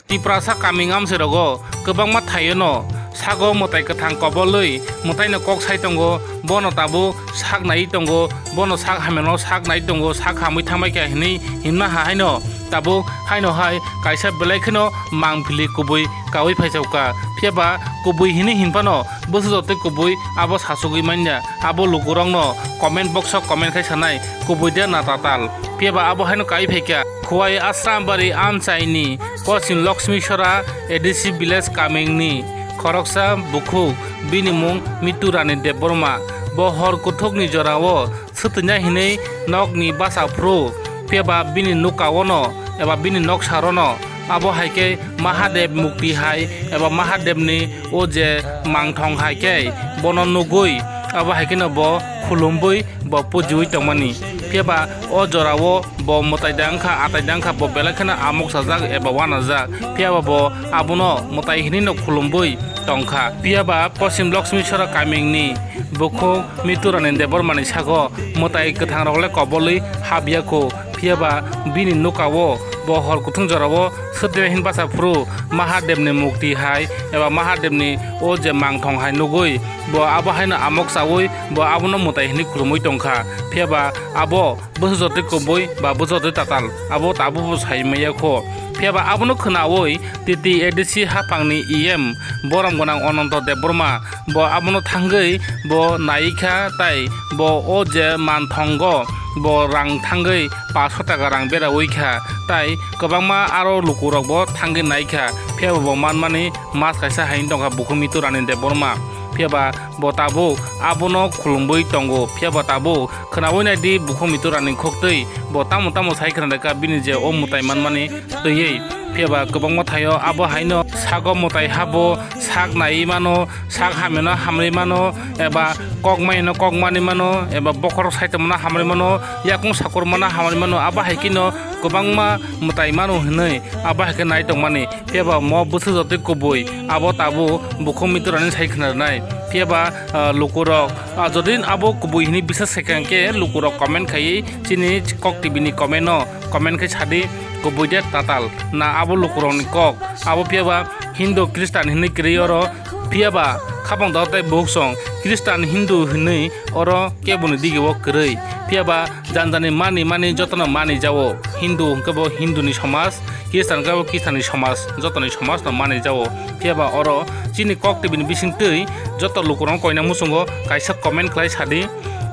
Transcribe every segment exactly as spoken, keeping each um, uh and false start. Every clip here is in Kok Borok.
Tiprasa kaming amchairogo kwbangma thaiono sago mwtai kwthang kobolwi mwtaino kok sai tongo, bono tabuk sak naiwi tongo, bono sak hamyano sak naiwi tongo, sak hamwi thangbai kha hinwi himna ha haino tabuk haino hai kaisa belai kheno mangpili kubui kaui phaisokha. Phiyaba kubui hinwi hinphano bwswk jotoi kubui abo sachugwi manya, abo lukurokno comment box o comment khai sanai kubui de na tatal. Phiyaba abo haino kaui phaikha. Khowai Asrambari amchaini Poschim Lakshmi Sora A D C village kamingni khoroksa bukhuk, bini mung Mitu Rani Debbarma. Bo hor kuthukni jorao swtwina hinwi nokni basa phuru, phiyaba bini nukaono eba bini noksarono abo hai khe Mahadev mukti hai eba Mahadevni o je mangthong hai khe bono nugwi abo hai kheno bo khulumwi bo pujiwi tongmani. Phiyaba o jorao bo mwtai da wngkha, atai da wngkha, bo belai kheno amok sajak eba uanajak. Phiyaba bo abono mwtai hinwi no khulumwi tongkha. Phiyaba Poschim Lakshmi Sora kamingni bukhuk Mitu Rani Debbarmani sago mwtai kwthangrok le kobolwi hapya kho. Phiyaba bini nukao bo hor kuthung jorao swtwina hin basa phuru Mahadevni mukti hai eba Mahadevni o je mangthong hai nugwi bo abo haino amok chaui bo abono mwtai hinwi khulumwi tongkha. Phiyaba abo bwswk jotoi kubui ba bwswk jotoi tatal abo tabukbo sai maya kho. Phiyaba abono khwnaui T T A D C haphangni E M borom gwnang Ananto Debbarma bo abono thangwi bo nai kha, tai bo o je manthongo bo rang thangwi paanch sho taka rang beraui kha, tai kwbangma aro lukurok bo thangwi nai kha. Phiyaba bo manmani mas kaisa hai wng tongkha bukhuk Mitu Rani Debbarma. Phiyaba bo tabuk abono khulumwi tongo. Phiyaba tabuk khwnaui nai di bukhuk Mitu Rani khoktwi bo tamo tamo sai khna rwkha bini je o mwtai manmani twiwi. Phiyaba kwbangma thaio abo haino sago mwtai habo, sak naiwi mano, sak hamyano hamrwi mano, eba kok maino kok manwi mano, eba bokhorok sai tongmano hamrwi mano, yakung sakur mano hamrwi mano, abo hai kheno kwbangma mwtai mano hinwi abo hai khe nai tongmani. Phiyaba mo bwswk jotoi kubui abo tabuk bukhuk Mitu Rani sai khna rwnai. Phiyaba, ah, lukurok, ah, jodi abo kubui hinwi bisas khaikha hwnkhe lukurok comment khaiwi chini Kok T V ni comment no comment khai sadi kubui de tatal na abo lukurokni kok. Abo phiyaba Hindu Christian hinwi kwrwi oro, phiyaba khapang dao tei bukhuk song Christian Hindu hinwi oro keboni digio kwrwi. Phiyaba janjani mani mani jotono mani jao. Hindu hwnkhe bo Hindu ni somaj, Christian hwnkhe bo Christian ni somaj, joto ni somaj no mani jao. Phiyaba oro chini Kok T V ni bising twi joto lukurok koina muchungo kaisa comment khlai sadi.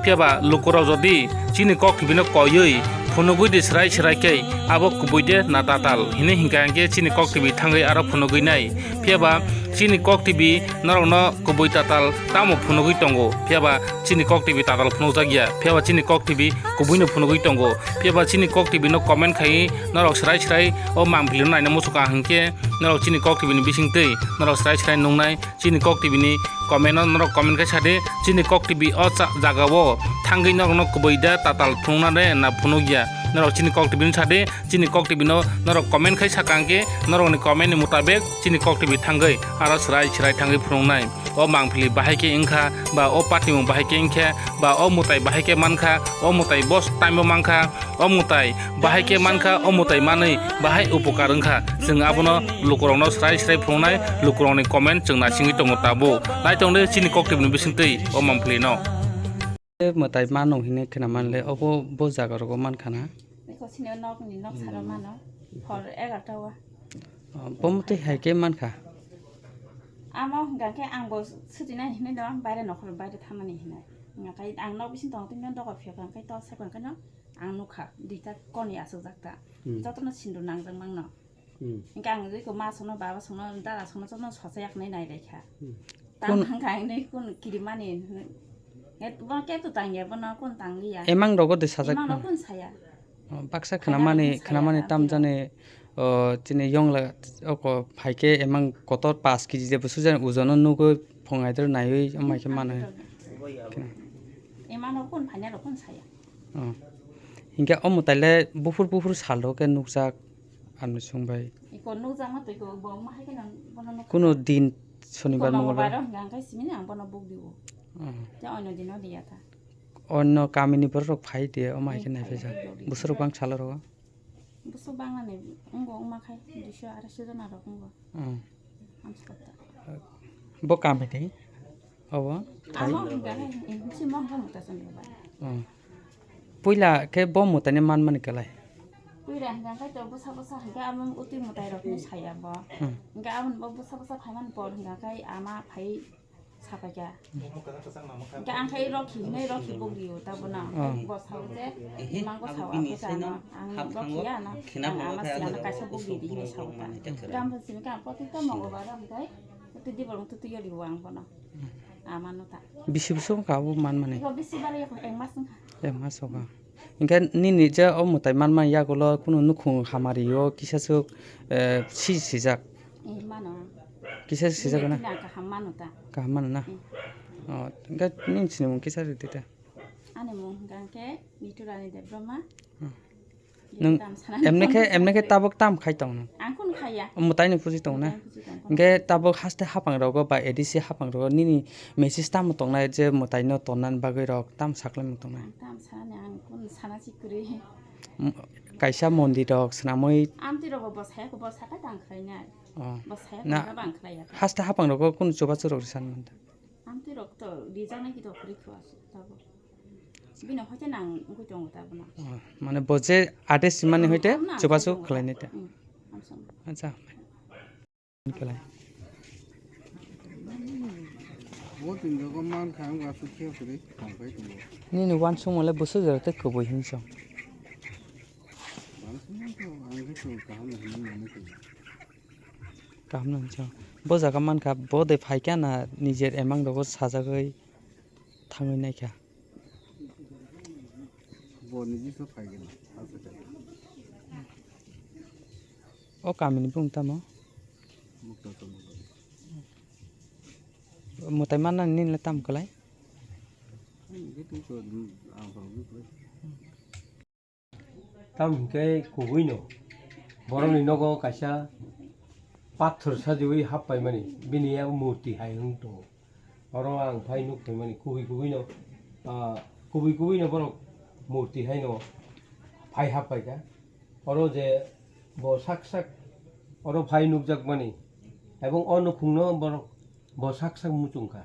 Phiyaba lukurok jodi chini Kok T V no koiwi phunugwi di srai srai khe abo kubui de na tatal hinwi hinkha hwnkhe chini Kok T V thangwi aro phunugwi nai. Phiyaba chini Kok T V norokno kubui tatal tamo phunugwi tongo. Phiyaba chini Kok T V tatal phunukjak ya, phiyaba chini Kok T V kubuino phunugwi tongo. Phiyaba chini Kok T V no comment khai norok srai srai o mangpili no naina muchukha hwnkhe norok chini Kok T V ni bising twi norok srai srai nungnai. Chini Kok T V ni comment no norok comment khai sadi, chini Kok T V o cha-, jaga o thangwi norok no kubui da tatal phunukna de na phunuk ya, norok chini Kok T V no sadi. Chini Kok T V no norok comment khai sakha hwnkhe norokni comment ni mutabek chini Kok T V thangwi aro srai srai thangwi phunuknai. O mangpili bahai khe wngkha, ba o patimung bahai khe wngkha, ba o mwtai bahai khe mankha, o mwtai bo time o mankha, o mwtai bahai khe mankha, o mwtai manwi bahai upokar wngkha. Chwng abono lukurokno srai srai phunuknai, lukurokni comment chwng naisingwi tongo tabuk. Naitong de chini Kok T V ni bisingtwi o mangpili no. Mwtai mano hinwi khwna manle, obo bo jaga rogo mankha na? Eko sini o nok ni nok saro mano. Hor egarta o. Oh, bo mwtai hai khe mankha. Amo hwnkha khe ang bo suti nai hinwi no, baire nokhor baire thangnani hinwi. Hwnkha khe ang nok bising tongo, tini doga phiyok hwnkha khe to sep hwnkha no ang nukha, duita koni aswk jak ta. Hmm. Jotono sindur nangjak mangno. Hmm. Hwnkhe ang eko ma songno, baba songno, dada songno jotono sosa yaknai nai lai kha. Hmm. Tamo hwnkha ang nai kun kirimani, nge bono kek to tang ya, bono kun tang li ya. Emang rogo de sajak. Emang no kun saya. Oh, baksa khwnamani, khwnamani tam jani, oh, chini yongla oko phaikhe emang kotor paanch kg je bwswk jani ojono nugwi phungai dor naiwi amai khe mano. Emang no kun phanya ro kun saya. Oh. Hinkhe omo taile buphur buphur salo khe nukjak. Ani sung bai. Iko nukjakma twi ko bo ma hai kheno bono nuk. Kuno din sonibar, iko mongolbar. Mongolbar hwnkha hwnkhe simi ang bono buk dibo. Oh. Te onno dino diya ta. Onno kamini borok phai de, o mai khe nai phaijak. Bwswk rok bang salo rogo. Bwswk bangla ni wngo wngma khai duiso arai so jona rok wngo. Hmm. Amsukota. Bo kam hai tei? Obo? Amo hingka hai, eh, si mo hingka muta sani ba. Hmm. Puila khe bo mutai ni man mani kwlai? Puila hingka khai to bwsa bwsa hingka amo utwi mutai rok ni saya bo. Hmm. Hingka amo bo bwsa bwsa phai man por hingka khai ama phai Sapaikha. Hingke ang khe rokhi hinui rokhi bugrio tabona. Oh. Bo sao je, imang bo sao, ako sa ano, ang rokhi ya no, ang ama si ano kaisa bugri di hinui sao ta. Ram bo simi ka ang poti ta mo oba ram kai, poti di bolong tu tu yori wang bono. Ama no ta. Bisi bisi ka bo man mani. Iko bisi bari ko ek mas wngkha. Ek mas wngkha. Hingke nini je o mwtai manma yagulo kunu nukhung hamari o kisa swk, eh, si sijak. Eh, mano. Kisa sijak na? Nini kaham mano ta. Kaham mano na? Eh. Oh, hingke nini sinimung kisa rwdi ta. Ani mung hingka hingke Nitu Rani Debbarma. Hmm. Nwng tam sana emne khe, emne khe tabuk tam khai tong nw? Ang kunu khaiya. Mwtai ni puji tong na? Mwtai ni puji tong. Hingke tabuk haste hapang rogo ba A D C hapang rogo nini message tamo tongnai je mwtai no tonnani bagwi rok tam saklai mung tongnai? Ang tam sana ni ang kunu sana si kwrwi. M-, kaisa mondir rok swnamwi. Amtwi rogo bo saya ko bo saka tang khlainai. Oh. Bo saya na ko bang khlaiya. Haste hapang rogo kunu chubachu rok risan manta? Amtwi rok to rijaknai ki to kwrwi kho aswk tabuk. Bini hoite nang wngwi tongo tabuk no. Oh, mane bo je ades simani hoite chubachu khlainai ta. Hmm, amsong. Acha. Khlai. Bo tin jogo man kha ang aswk khe kwrwi tong kai tongo. Nini wansukmung le bwswk jora tei kwbwi hinwi song. Wansukmung to ang khe to kaham hinwi mani khe. Kaham no hinwi song. Bo jaga mankha, bo de phaikha na nijer emang rogo sajagwi thangwi naikha. Bo niji so phaikha na, aswk khe. O kamini bung tamo? Mukta tamo. Mwtai manna nini le tam kwlai? Ang khe tong so, ang phang bukle. Tamo hingke kubui no borokni nogo kaisa pathor sajiwi happaimani, bini yak murti hai wng tongo. Oro ang phai nuk phaimani kubui kubui no, ah, kubui kubui no borok murti hai no phai happaikha. Oro je bo sak sak oro phai nukjakmani, ebong o nukhungno borok bo sak sak muchungkha.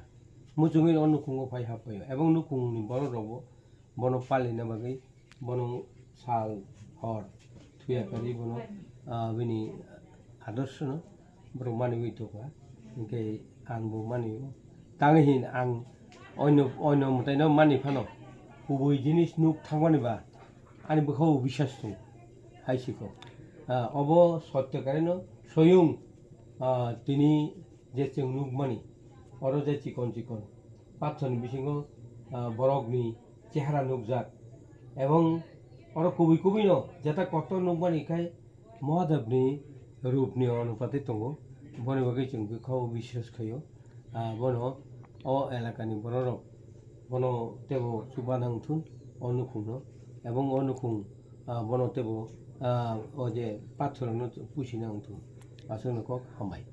Muchungwi o nukhungo phai happaio, ebong nukhungni borok rokbo bono palina bagwi bono sal hor thuya karwi bono, ah, bini adorshono borok maniwi tongkha, hinkhe angbo manio. Tangwi hin ang oino, oino mwtaino mani phano kubui jinis nuk thangmani ba ani bwkhao bisas tongo hai sikho. Ah, obo sotyo karino soyung, ah, tini je chwng nukmani, oro je chikon chikon pathorni bisingo, ah, borokni chehara nukjak, ebong oro kubui kubui no jeta kotor nukmani khai Mohadevni rupni onupati tongo, boni bagwi chwng bwkhao biswas khaio, ah, bono o elakani bororok bono teibo chuba nang thun o nukhungno, ebong o nukhung, ah, bono teibo, ah, o je pathorno puisi nang thun, aswkno kok hambai.